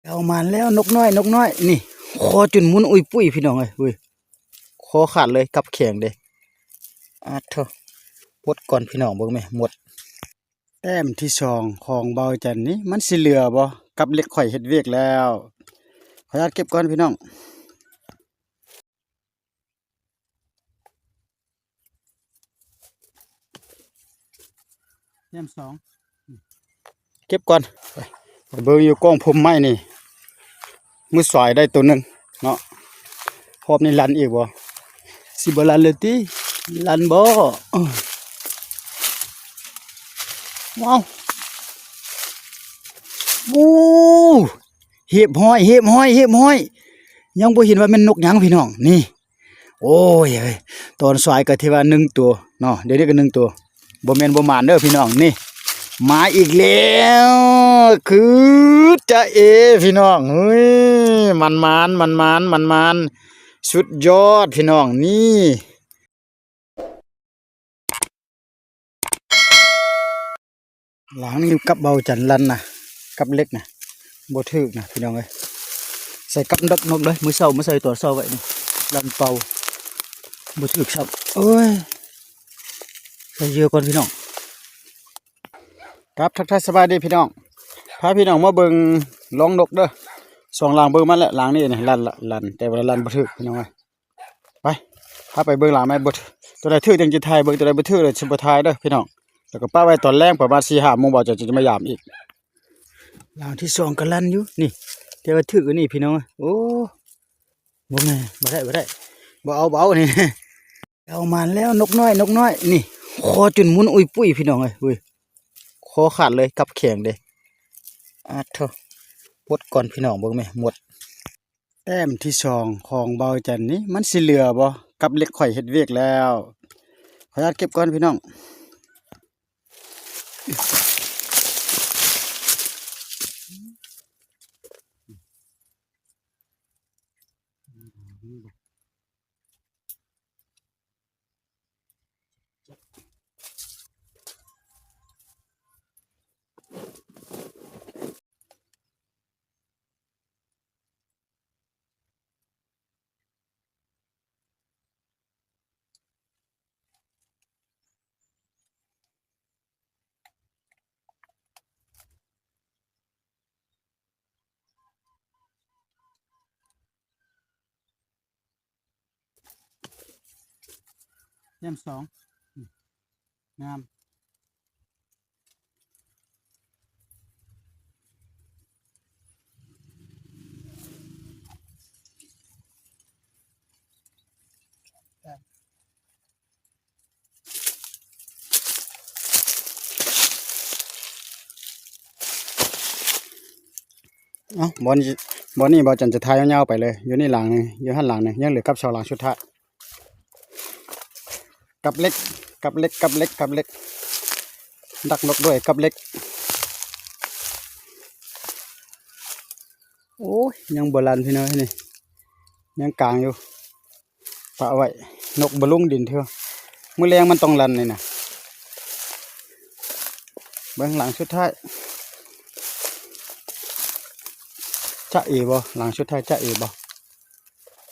ເອົາມາແລ້ວ ນົກນ້ອຍ ນົກນ້ອຍ ນີ້ ຄໍຈົນໝຸນອຸຍປຸ້ຍ ພີ່ນ້ອງເອີຍ. ອຸ້ຍ ຄໍຂາດເລີຍ ກັບແຂງເດ້. ອາໂທ້ ປົດກ່ອນ ພີ່ນ້ອງ ເບິ່ງແມ້ ໝົດ. ແຕ້ມທີສອງຂອງເບົາຈັນນີ້ ມັນຊິເຫຼືອບໍ່? ກັບເຫຼັກຂ້ອຍເຮັດວຽກແລ້ວ ຂໍອະນຸຍາດເກັບກ່ອນ ພີ່ນ້ອງ. ແຕ້ມສອງ ເກັບກ່ອນ. ໄປ ໄປເບິ່ງຢູ່ກ້ອງພົມໄມ້ນີ້ ມື້ສາຍໄດ້ໂຕໜຶ່ງເນາະ. ຮອບນີ້ລັນອີກບໍ່? ຊິບໍ່ລັນເລີຍຕິ? ລັນບໍ່? ເອີ ວ້າວ ໂອ້ ຮຽບຮ້ອຍ ຮຽບຮ້ອຍ ຮຽບຮ້ອຍ. ຍັງບໍ່ເຫັນວ່າແມ່ນນົກຫຍັງ ພີ່ນ້ອງ ນີ້. ໂອ້ຍ ຕອນສາຍກໍຖືວ່າໜຶ່ງຕົວເນາະ ດຽວນີ້ກໍໜຶ່ງຕົວ. ບໍ່ແມ່ນບໍ່ໝານເດີພີ່ນ້ອງ ນີ້ ມາອີກແລ້ວ ຄືຈະເອ ພີ່ນ້ອງ. ເຮີ້ຍ ໝານໆ ໝານໆ ໝານໆ ສຸດຍອດ ພີ່ນ້ອງ ນີ້. ຫຼັງນີ້ກັບເບົາຈັນລັນນະ ກັບເຫຼັກນະ ບໍ່ຖືກນະ ພີ່ນ້ອງເອີຍ. ໃສ່ກັບດັກນົກເລີຍ ມື້ເຊົ້າມາໃສ່ຕອນເຊົ້າໄວ້ນີ້ ລັນເປົ່າ ບໍ່ຖືກຊ້ຳ. ໂອ້ຍ ໃສ່ເຫຍື່ອກ່ອນ ພີ່ນ້ອງ. ຄັບ ທັກທາຍສະບາຍດີພີ່ນ້ອງ ພາພີ່ນ້ອງມາເບິ່ງລອງນົກເດີ. ສອງຫຼັງເບິ່ງມາແລ້ວ ຫຼັງນີ້ນະ ລັນລະ ລັນ ແຕ່ວ່າລັນບໍ່ຖືກ ພີ່ນ້ອງເອີຍ. ໄປ ພາໄປເບິ່ງຫຼັງໃໝ່ ບໍ່ ຕົວໃດຖືກຈັ່ງຊິຖ່າຍເບິ່ງ ຕົວໃດບໍ່ຖືກເລີຍຊິບໍ່ຖ່າຍເດີພີ່ນ້ອງ. ແລ້ວກໍປະໄວ້ຕອນແລງປະມານສີ່ຫ້າໂມງ ບ່າວຈະ ຈະມາຢາມອີກ. ຫຼັງທີສອງກໍລັນຢູ່ນີ້ ແຕ່ວ່າຖືກອັນນີ້ພີ່ນ້ອງ. ໂອ້ ບໍ່ແມ່ນ ບໍ່ໄດ້ ບໍ່ໄດ້ ບໍ່ເອົາ ບໍ່ເອົານີ້. ເອົາມາແລ້ວ ນົກນ້ອຍ ນົກນ້ອຍ ນີ້ ຄໍຈົນໝຸນອຸຍປຸ້ຍ ພີ່ນ້ອງເອີຍ. ອຸ້ຍ ຄໍຂາດເລີຍ ກັບແຂງເດ້. ອາໂທ້ ປົດກ່ອນ ພີ່ນ້ອງ ເບິ່ງແມ້ ໝົດ. ແຕ້ມທີສອງຂອງເບົາຈັນນີ້ ມັນຊິເຫຼືອບໍ່? ກັບເຫຼັກຂ້ອຍເຮັດວຽກແລ້ວ ຂໍອະນຸຍາດເກັບກ່ອນ ພີ່ນ້ອງ. ແຕ້ມສອງ ອືມ ງາມ. ເອົ້າ ບ່ອນ ບ່ອນນີ້ບ່າວຈັນຈະຖ່າຍຍາວໆໄປເລີຍ. ຢູ່ນີ້ຫຼັງໜຶ່ງ ຢູ່ຫັ້ນຫຼັງໜຶ່ງ ຍັງເຫຼືອກັບສອງຫຼັງສຸດທ້າຍ. ກັບເຫຼັກ ກັບເຫຼັກ ກັບເຫຼັກ ກັບເຫຼັກ ດັກນົກດ້ວຍກັບເຫຼັກ. ໂອ້ຍ ຍັງບໍ່ລັນພີ່ນ້ອງ ນີ້ຍັງກາງຢູ່. ປະໄວ້ ນົກບໍ່ລົງດິນເທື່ອ ມື້ແລງມັນຕ້ອງລັນນີ້ນະ. ເບິ່ງຫຼັງສຸດທ້າຍ ຈະເອບໍ່? ຫຼັງສຸດທ້າຍຈະເອບໍ່?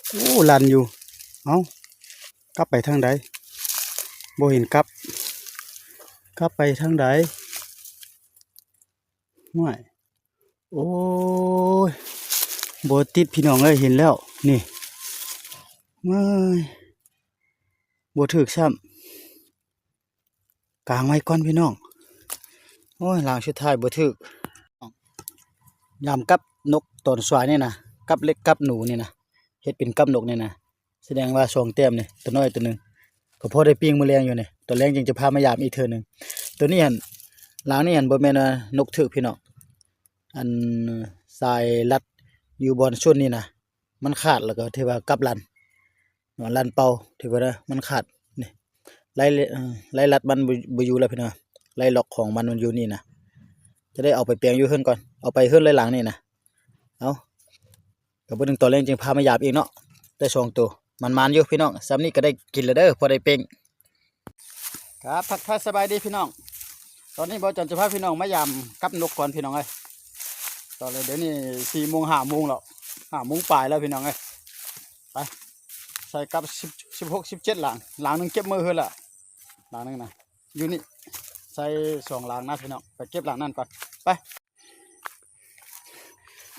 ໂອ້ ລັນຢູ່. ເອົ້າ ກັບໄປທາງໃດ? ບໍ່ເຫັນກັບ. ກັບໄປທາງໃດ? ຫ້ວຍ ໂອ້ຍ ບໍ່ຕິດພີ່ນ້ອງເອີຍ. ເຫັນແລ້ວນີ້ ເອີຍ ບໍ່ຖືກຊ້ຳ. ກາງໄວ້ກ່ອນພີ່ນ້ອງ. ໂອ້ຍ ຫຼັງສຸດທ້າຍບໍ່ຖືກ. ຍາມກັບນົກຕອນສວາຍນີ້ນະ ກັບເຫຼັກກັບໜູນີ້ນະ ເຮັດເປັນກັບນົກນີ້ນະ ສະແດງວ່າສອງແຕ້ມນີ້ ໂຕນ້ອຍໂຕໜຶ່ງ ກໍພໍໄດ້ປີ້ງມື້ແລງຢູ່ນີ້. ຕອນແລງຈຶ່ງຈະພາມາຢາມອີກເທື່ອໜຶ່ງ. ໂຕນີ້ຫັ້ນ ຫຼັງນີ້ຫັ້ນບໍ່ແມ່ນວ່ານົກຖືກພີ່ນ້ອງ ອັນສາຍລັດຢູ່ບ່ອນຊົນນີ້ນະ ມັນຂາດ ແລ້ວກໍຖືວ່າກັບລັນ ລັນເປົ່າ ຖືວ່າມັນຂາດ. ນີ້ ໄລ່ ເອີ ໄລ່ລັດມັນບໍ່ ບໍ່ຢູ່ແລ້ວພີ່ນ້ອງ. ໄລ່ລັອກຂອງມັນ ມັນຢູ່ນີ້ນະ. ຈະໄດ້ເອົາໄປແປງຢູ່ເຮືອນກ່ອນ ເອົາໄປເຮືອນໄລ່ຫຼັງນີ້ນະ. ເອົາ ກໍບໍ່ເຖິງຕອນແລງຈຶ່ງພາມາຢາມອີກເນາະ. ໄດ້ສອງໂຕ ໝານໆຢູ່ພີ່ນ້ອງ. ສ່ຳນີ້ກໍໄດ້ກິນແລ້ວເດີ ພໍໄດ້ປີ້ງ. ຄັບ ທັກທາຍສະບາຍດີພີ່ນ້ອງ. ຕອນນີ້ບ່າວຈັນຈະພາພີ່ນ້ອງມາຢາມກັບນົກກ່ອນພີ່ນ້ອງເອີຍ. ຕ ເອົາເລີຍ ດຽວນີ້ສີ່ໂມງ ຫ້າໂມງແລ້ວ ຫ້າໂມງປາຍແລ້ວພີ່ນ້ອງເອີຍ. ໄປ ໃສ່ກັບສິບ ສິບຫົກ ສິບເຈັດຫຼັງ ຫຼັງໜຶ່ງເກັບມື້ເຮີ້ນລະ ຫຼັງໜຶ່ງນະ ຢູ່ນີ້ໃສ່ສອງຫຼັງນະພີ່ນ້ອງ. ໄປເກັບຫຼັງນັ້ນກ່ອນ ໄປ.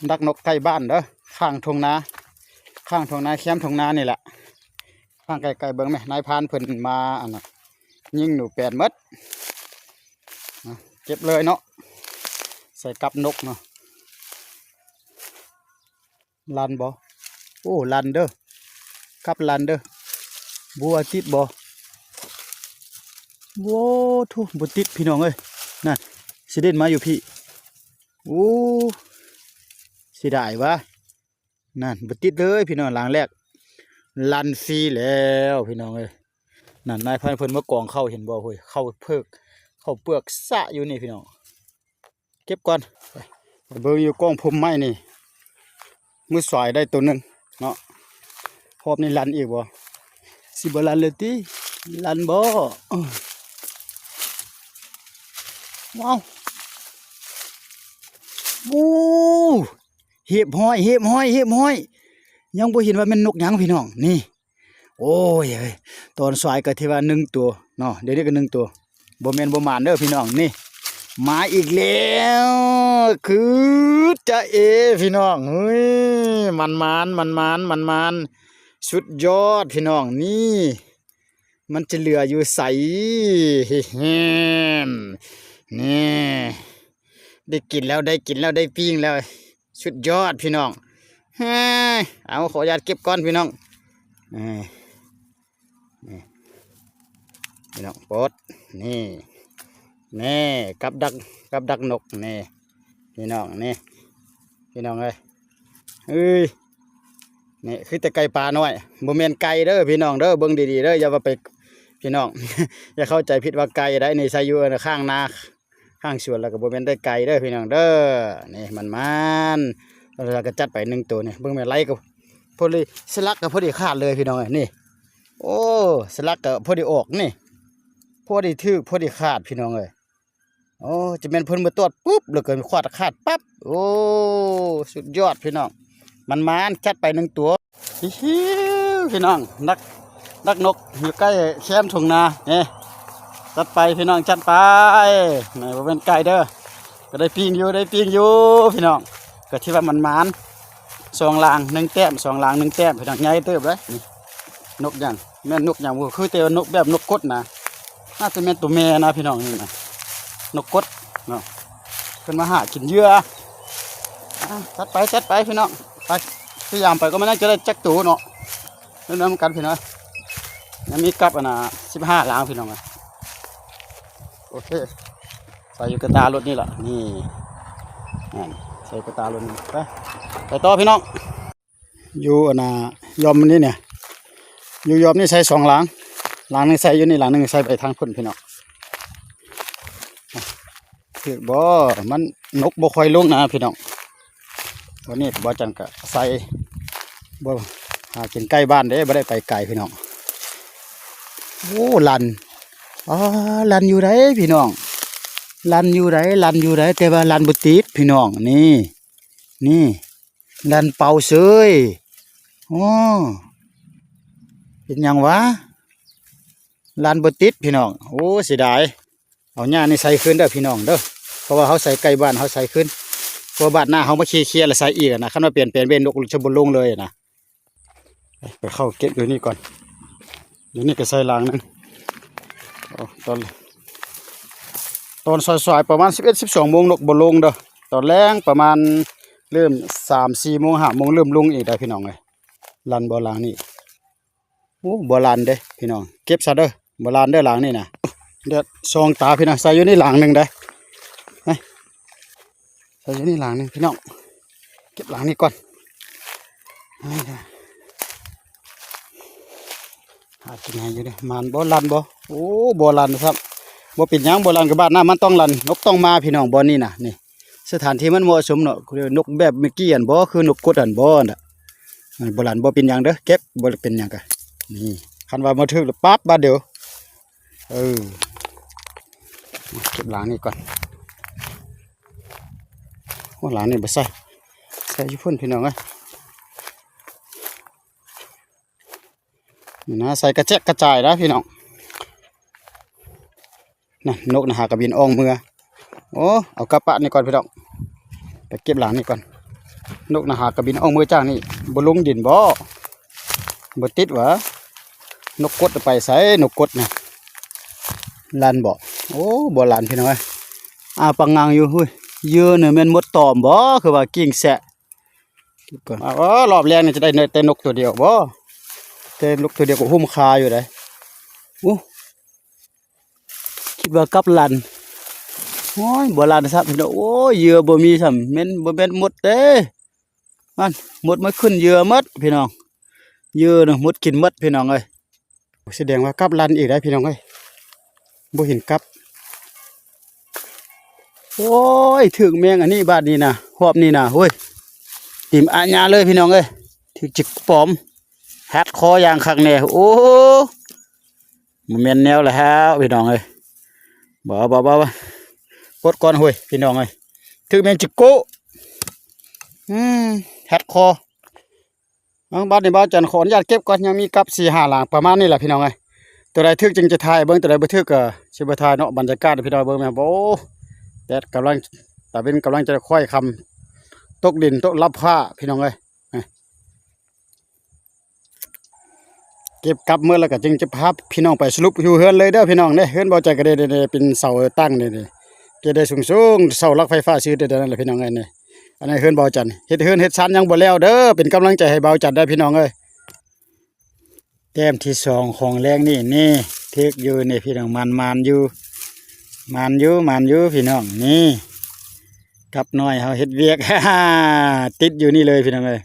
ດັກນົກໃກ້ບ້ານເດີ ຂ້າງທົ່ງນາ ຂ້າງທົ່ງນາ ແຄມທົ່ງນານີ້ແຫຼະ ຂ້າງໃກ້ໆ. ເບິ່ງແມະ ນາຍພານເພິ່ນມາອັນນ່າ ຍິງໜູແປນໝົດ. ເກັບເລີຍເນາະ ໃສ່ກັບນົກເນາະ. ລັນບໍ່? ໂອ້ ລັນເດີ ກັບລັນເດີ. ບົວຕິດບໍ່? ໂອ້ ໂທ້ ບໍ່ຕິດພີ່ນ້ອງເອີຍ. ນັ້ນ ຊິເດັ່ນມາຢູ່ພີ້. ໂອ້ ເສຍດາຍຫວາ. ນັ້ນ ບໍ່ຕິດເລີຍພີ່ນ້ອງ ຫຼັງແລກ ລັນຟຣີແລ້ວພີ່ນ້ອງເອີຍ. ນັ້ນ ນາຍພານເພິ່ນມາກອງເຂົ້າ ເຫັນບໍ່? ໂອ້ຍ ເຂົ້າເພິກ ເຂົ້າເປືອກຊະຢູ່ນີ້ພີ່ນ້ອງ. ເກັບກ່ອນ ໄປ ໄປເບິ່ງຢູ່ກ້ອງພົມໄມ້ນີ້ ມື້ສວາຍໄດ້ໂຕໜຶ່ງເນາະ. ຮອບນີ້ລັນອີກບໍ່? ຊິບໍ່ລັນເລີຍຕິ? ລັນບໍ່? ເອີ ວ້າວ ໂອ້ ຮຽບຮ້ອຍ ຮຽບຮ້ອຍ ຮຽບຮ້ອຍ. ຍັງບໍ່ເຫັນວ່າແມ່ນນົກຫຍັງພີ່ນ້ອງ ນີ້. ໂອ້ຍ ຕອນສວາຍກໍຖືວ່າໜຶ່ງຕົວເນາະ ດຽວນີ້ກໍໜຶ່ງຕົວ. ບໍ່ແມ່ນບໍ່ໝານເດີພີ່ນ້ອງ ນີ້ ມາອີກແລ້ວ ຄືຈະເອພີ່ນ້ອງ. ເຮີ້ຍ ມັນໝານ ມັນໝານ ມັນໝານ ສຸດຍອດພີ່ນ້ອງ. ນີ້ ມັນຈະເຫຼືອຢູ່ໃສ? ນີ້ ໄດ້ກິນແລ້ວ ໄດ້ກິນແລ້ວ ໄດ້ປີ້ງແລ້ວ. ສຸດຍອດພີ່ນ້ອງ. ເຮີ້ຍ ເອົາ ຂໍອະນຸຍາດເກັບກ່ອນພີ່ນ້ອງ. ເອີ ນີ້ພີ່ນ້ອງ ປົດ ນີ້ ນີ້ ກັບດັກ ກັບດັກນົກ ນີ້ພີ່ນ້ອງ ນີ້ພີ່ນ້ອງເອີຍ. ເອີຍ ນີ້ຄືແຕ່ໄກ່ປ່ານ້ອຍ ບໍ່ແມ່ນໄກ່ເດີພີ່ນ້ອງເດີ ເບິ່ງດີໆເດີ ຢ່າວ່າໄປ ພີ່ນ້ອງ ຢ່າເຂົ້າໃຈຜິດວ່າໄກ່ໄດ໋. ນີ້ໃສ່ຢູ່ຂ້າງນາ ຂ້າງສວນ ແລ້ວກໍບໍ່ແມ່ນໄດ້ໄກເດີພີ່ນ້ອງເດີ. ນີ້ ມັນໆ ແລ້ວກໍຈັດໄປໜຶ່ງໂຕນີ້ ເບິ່ງແມ່ນໄລ່ກໍພໍດີ ສະຫຼັກກໍພໍດີຂາດເລີຍພີ່ນ້ອງເອີຍ. ນີ້ ໂອ້ ສະຫຼັກກໍພໍດີອອກ ນີ້ ພໍດີຖືກ ພໍດີຂາດພີ່ນ້ອງເອີຍ. ໂອ້ ຈະແມ່ນເພິ່ນມາຕອດປຸບ ແລ້ວກໍຂວາດຂາດປັບ. ໂອ້ ສຸດຍອດພີ່ນ້ອງ ມັນໆ ຈັດໄປໜຶ່ງໂຕ. ຫິວໆ ພີ່ນ້ອງ ດັກ ດັກນົກຢູ່ໃກ້ແຄມທົ່ງນາ ເອີ ຈັດໄປພີ່ນ້ອງ ຈັດໄປ. ແມ່ນ ບໍ່ແມ່ນໄກ່ເດີ ກໍໄດ້ປີ້ງຢູ່ ໄດ້ປີ້ງຢູ່ພີ່ນ້ອງ. ກໍຖືວ່າໝານໆ ສອງຫຼັງໜຶ່ງແຕ້ມ ສອງຫຼັງໜຶ່ງແຕ້ມພີ່ນ້ອງ ໃຫຍ່ເຕີບເດ້. ນີ້ ນົກຫຍັງ ແມ່ນນົກຫຍັງບໍ່ ຄືແຕ່ວ່ານົກແບບນົກກົດນະ ໜ້າຈະແມ່ນຕົວແມ່ນະພີ່ນ້ອງ. ນີ້ນະ ນົກກົດເນາະ ເພິ່ນມາຫາກິນເຫຍື່ອ. ອ່າ ຈັດໄປ ຈັດໄປພີ່ນ້ອງ ໄປ ພະຍາຍາມໄປ ກໍມັນໜ້າຈະໄດ້ຈັກໂຕເນາະ. ເບິ່ງນຳກັນພີ່ນ້ອງ ຍັງມີກັບອັນນ່າ ສິບຫ້າຫຼັງພີ່ນ້ອງ. ໂອເຄ ໃສ່ຢູ່ກະຕາລົດນີ້ລະ ນີ້ ນັ້ນ ໃສ່ກະຕາລົດນີ້ ໄປ ໄປຕໍ່ພີ່ນ້ອງ. ຢູ່ອັນນ່າ ຢ່ອມນີ້ເນຍ ຢູ່ຢ່ອມນີ້ໃສ່ສອງຫຼັງ ຫຼັງໜຶ່ງໃສ່ຢູ່ນີ້ ຫຼັງໜຶ່ງໃສ່ໄປທາງພຸ້ນພີ່ນ້ອງ. ຖືກບໍ່? ມັນນົກບໍ່ຄ່ອຍລົງນະພີ່ນ້ອງ. ວັນນີ້ບ່າວຈັນກະໃສ່ ບໍ່ ຫາກິນໃກ້ບ້ານເດ້ ບໍ່ໄດ້ໄປໄກພີ່ນ້ອງ. ໂອ້ ລັນ ອໍ ລັນຢູ່ໃດພີ່ນ້ອງ ລັນຢູ່ໃດ ລັນຢູ່ໃດ ແຕ່ວ່າລັນບໍ່ຕິດພີ່ນ້ອງ. ນີ້ ນີ້ ລັນເປົ່າເສີຍ. ອໍ ເປັນຫຍັງຫວາ? ລັນບໍ່ຕິດພີ່ນ້ອງ. ໂອ້ ເສຍດາຍ. ເອົາຫຍ້ານີ້ໃສ່ຄືນເດີພີ່ນ້ອງເດີ ເພາະວ່າເຮົາໃສ່ໃກ້ບ້ານ ເຮົາໃສ່ຄືນ ເພາະວ່າບາດໜ້າເຮົາມາເຄຍໆ ແລ້ວໃສ່ອີກນະ. ຄັນວ່າປ່ຽນແປງເປັນນົກ ຈະບໍ່ລົງເລີຍນະ. ໄປເຂົ້າເກັບຢູ່ນີ້ກ່ອນ ຢູ່ນີ້ກໍໃສ່ຫຼັງໜຶ່ງ. ໂອ້ ຕອນ ຕອນສາຍໆ ປະມານສິບເອັດ ສິບສອງໂມງ ນົກບໍ່ລົງເດີ. ຕອນແລງປະມານເລີ່ມສາມ ສີ່ໂມງ ຫ້າໂມງ ເລີ່ມລົງອີກໄດ໋ພີ່ນ້ອງເອີຍ. ລັນບໍ່ຫຼັງນີ້? ໂອ້ ບໍ່ລັນເດ້ພີ່ນ້ອງ ເກັບຊະເດີ ບໍ່ລັນເດີຫຼັງນີ້ນະ. ແດດສ່ອງຕາພີ່ນ້ອງ ໃສ່ຢູ່ນີ້ຫຼັງໜຶ່ງໄດ໋ ໃສ່ຢູ່ນີ້ຫຼັງໜຶ່ງພີ່ນ້ອງ. ເກັບຫຼັງນີ້ກ່ອນ ຫາກິນໃຫ້ຢູ່ເດ້. ມັນບໍ່ລັນບໍ່? ໂອ້ ບໍ່ລັນຊ້ຳ. ບໍ່ເປັນຫຍັງ ບໍ່ລັນກໍບາດໜ້າມັນຕ້ອງລັນ ນົກຕ້ອງມາພີ່ນ້ອງ. ບ່ອນນີ້ນະ ນີ້ ສະຖານທີ່ມັນເໝາະສົມເນາະ. ນົກແບບເມື່ອກີ້ຫັ້ນບໍ່ ຄືນົກກົດຫັ້ນບໍ່ນະ. ບໍ່ລັນບໍ່ເປັນຫຍັງເດີ ເກັບ ບໍ່ເປັນຫຍັງກະ ນີ້ ຄັນວ່າບໍ່ຖືກແລ້ວປັບບາດດຽວ. ເອີ ເກັບຫຼັງນີ້ກ່ອນ. ໂອ້ ຫຼັງນີ້ບໍ່ໃສ່ ໄກ່ຢູ່ພຸ້ນພີ່ນ້ອງເອີຍ. ນີ້ນະ ໃສ່ກະແຈກກະຈາຍນະພີ່ນ້ອງ. ນັ້ນ ນົກນະຫາກະບິນອອກເມືອ. ໂອ້ ເອົາກະປະນີ້ກ່ອນພີ່ນ້ອງ ໄປເກັບຫຼານນີ້ກ່ອນ. ນົກນະຫາກະບິນອອກເມືອຈາກນີ້ ບໍ່ລົງດິນບໍ? ບໍ່ຕິດຫວາ? ນົກກົດໄປໃສ? ນົກກົດນະ ລານບໍ? ໂອ້ ບໍ່ລານພີ່ນ້ອງເອີຍ. ອ້າປາງງາງຢູ່. ຫຸ້ຍ ເຫຍື່ອນີ້ແມ່ນມົດຕອມບໍ? ຄືວ່າກິ້ງແຊະ. ເກັບກ່ອນ. ອ້າວ ເອີ ລອບແລງນີ້ຈະໄດ້ແຕ່ນົກຕົວດຽວບໍ? ແຕ່ນົກຕົວດຽວກໍຄຸ້ມຄ່າຢູ່ເດ້. ໂອ້ ຄິດວ່າກັບລັນ. ໂອ້ຍ ບໍ່ລັນຊ້ຳພີ່ນ້ອງ. ໂອ້ຍ ເຫຍື່ອບໍ່ມີຊ້ຳ. ແມ່ນ ບໍ່ແມ່ນມົດເດ້. ນັ້ນ ມົດມາຂຶ້ນເຫຍື່ອໝົດພີ່ນ້ອງ. ເຫຍື່ອນະ ມົດກິນໝົດພີ່ນ້ອງເອີຍ. ສະແດງວ່າກັບລັນອີກໄດ໋ພີ່ນ້ອງເອີຍ. ບໍ່ເຫັນກັບ. ໂອ້ຍ ຖືກແມງອັນນີ້ບາດນີ້ນະ ຮອບນີ້ນະ. ໂອ້ຍ ຕີມອາຍາເລີຍພີ່ນ້ອງເອີຍ. ຖືກຈິກປອມ ຮັດຄໍຢ່າງຄັກແນ່. ໂອ້ ບໍ່ແມ່ນແນວແລ້ວພີ່ນ້ອງເອີຍ. ບໍ່ ບໍ່ ບໍ່ ປົດກ່ອນ. ໂອ້ຍ ພີ່ນ້ອງເອີຍ ຖືກແມງຈິໂກ. ອືມ ຮັດຄໍ. ເອົາ ບາດນີ້ບ່າວຈັນຂໍອະນຸຍາດເກັບກ່ອນ. ຍັງມີກັບສີ່ຫ້າຫຼັງປະມານນີ້ແຫຼະພີ່ນ້ອງເອີຍ. ຕົວໃດຖືກຈຶ່ງຈະຖ່າຍເບິ່ງ ຕົວໃດບໍ່ຖືກກໍຊິບໍ່ຖ່າຍເນາະ. ບັນຍາກາດໃຫ້ພີ່ນ້ອງເບິ່ງແມ່ນບໍ່? ໂອ້ ແດດກຳລັງ ຕາເວັນກຳລັງຈະຄ່ອຍຄ່ຳ ຕົກດິນຕົກລັບຟ້າພີ່ນ້ອງເອີຍ. ເກັບກັບໝົດແລ້ວກໍຈຶ່ງຈະພາພີ່ນ້ອງໄປສະຫຼຸບຢູ່ເຮືອນເລີຍເດີພີ່ນ້ອງເດີ. ເຮືອນບ່າວຈັນກໍໄດ້ ໄດ້ ໄດ້ເປັນເສົາຕັ້ງນີ້ ນີ້ ເກັບໄດ້ສູງໆ ເສົາຫຼັກໄຟຟ້າຊື່ແຕ່ນັ້ນແຫຼະພີ່ນ້ອງເອີຍ. ນີ້ ອັນນີ້ເຮືອນບ່າວຈັນ ເຮັດເຮືອນເຮັດຊານຍັງບໍ່ແລ້ວເດີ. ເປັນກຳລັງໃຈໃຫ້ບ່າວຈັນໄດ້ພີ່ນ້ອງເອີຍ. ແຕ້ມທີສອງຂອງແລງນີ້ ນີ້ ຖືກຢູ່ນີ້ພີ່ນ້ອງ. ໝານ ໝານຢູ່ ໝານຢູ່ ໝານຢູ່ພີ່ນ້ອງ. ນີ້ ກັບນ້ອຍເຮົາເຮັດວຽກ ຕິດຢູ່ນີ້ເລີຍພີ່ນ້ອງເອີຍ.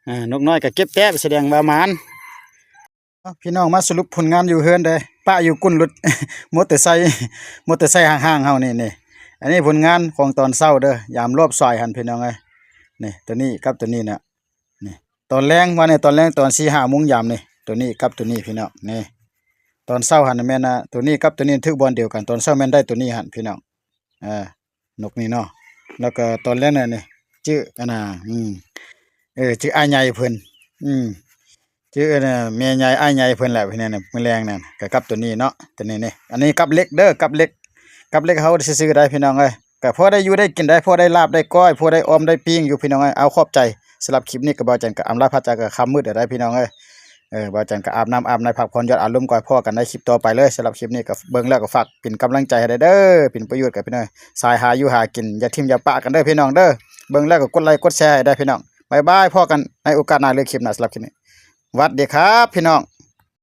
ອ່າ ນົກນ້ອຍກໍເກັບແຕ້ມ ສະແດງວ່າໝານ. ພີ່ນ້ອງມາສະຫຼຸບຜົນງານຢູ່ເຮືອນເດີ ປະຢູ່ກຸ້ນລົດ ມໍເຕີໄຊ ມໍເຕີໄຊຫ້າງໆເຮົານີ້ ນີ້. ອັນນີ້ຜົນງານຂອງຕອນເຊົ້າເດີ ຍາມລອບສາຍຫັ້ນພີ່ນ້ອງເອີຍ. ນີ້ ຕົວນີ້ກັບຕົວນີ້ນະ. ນີ້ ຕອນແລງ ວ່າໃນຕອນແລງ ຕອນສີ່ຫ້າໂມງຍາມນີ້ ຕົວນີ້ກັບຕົວນີ້ພີ່ນ້ອງ. ນີ້ ຕອນເຊົ້າຫັ້ນແມ່ນ ອາ ຕົວນີ້ກັບຕົວນີ້ຖືກບ່ອນດຽວກັນ. ຕອນເຊົ້າແມ່ນໄດ້ຕົວນີ້ຫັ້ນພີ່ນ້ອງ. ເອີ ນົກນີ້ເນາະ. ແລ້ວກໍຕອນແລງນັ້ນນີ້ ຈື່ ອັນນ່າ ອືມ ເອີ ຈື່ອ້າຍໃຫຍ່ເພິ່ນ ອືມ ຈື່ ອັນນ່າ ແມ່ໃຫຍ່ອ້າຍໃຫຍ່ເພິ່ນແຫຼະ. ເພິ່ນນັ້ນ ມື້ແລງນັ້ນກໍກັບຕົວນີ້ເນາະ ຕົວນີ້ນີ້. ອັນນີ້ກັບເຫຼັກເດີ ກັບເຫຼັກ ກັບເຫຼັກເຮົາຊື່ໆໄດ໋ພີ່ນ້ອງເອີຍ. ກໍພໍໄດ້ຢູ່ໄດ້ກິນໄດ້ ພໍໄດ້ລາບໄດ້ກ້ອຍ ພໍໄດ້ອອມໄດ້ປີ້ງຢູ່ພີ່ນ້ອງເອີຍ. ເອົາ ຂອບໃຈ. ສຳລັບຄລິບນີ້ກໍບ່າວຈັນກໍອຳລາພາຈາກ ກໍຄ່ຳມືດແລ້ວໄດ໋ພີ່ນ້ອງເອີຍ. ເອີ ບ່າວຈັນກໍອາບນ້ຳອາບໃນ ພັກຜ່ອນຢ່ອນອາລົມກ່ອນ. ພໍ້ກັນໃນຄລິບຕໍ່ໄປເລີຍ. ສຳລັບຄລິບນີ້ກໍເບິ່ງແລ້ວກໍຝາກເປັນກຳລັງໃຈໃຫ້ໄດ້ເດີ ເປັນປະໂຫຍດກັບພີ່ນ້ອງ ສາຍຫາຢູ່ຫາກິນ ຢ່າຖິ້ມຢ່າປະກັນເດີພີ່ນ້ອງເດີ. ເບິ່ງແລ້ວກໍກົດໄລກ໌ກົດແຊໃຫ້ໄດ້ພີ່ນ້ອງ. ບາຍບາຍ ພໍ້ກັນໃນໂອກາດໜ້າ ຫຼື ຄລິບໜ້າ. ສຳລັບຄລິບນີ້ ຫວັດດີຄັບພີ່ນ້ອງ.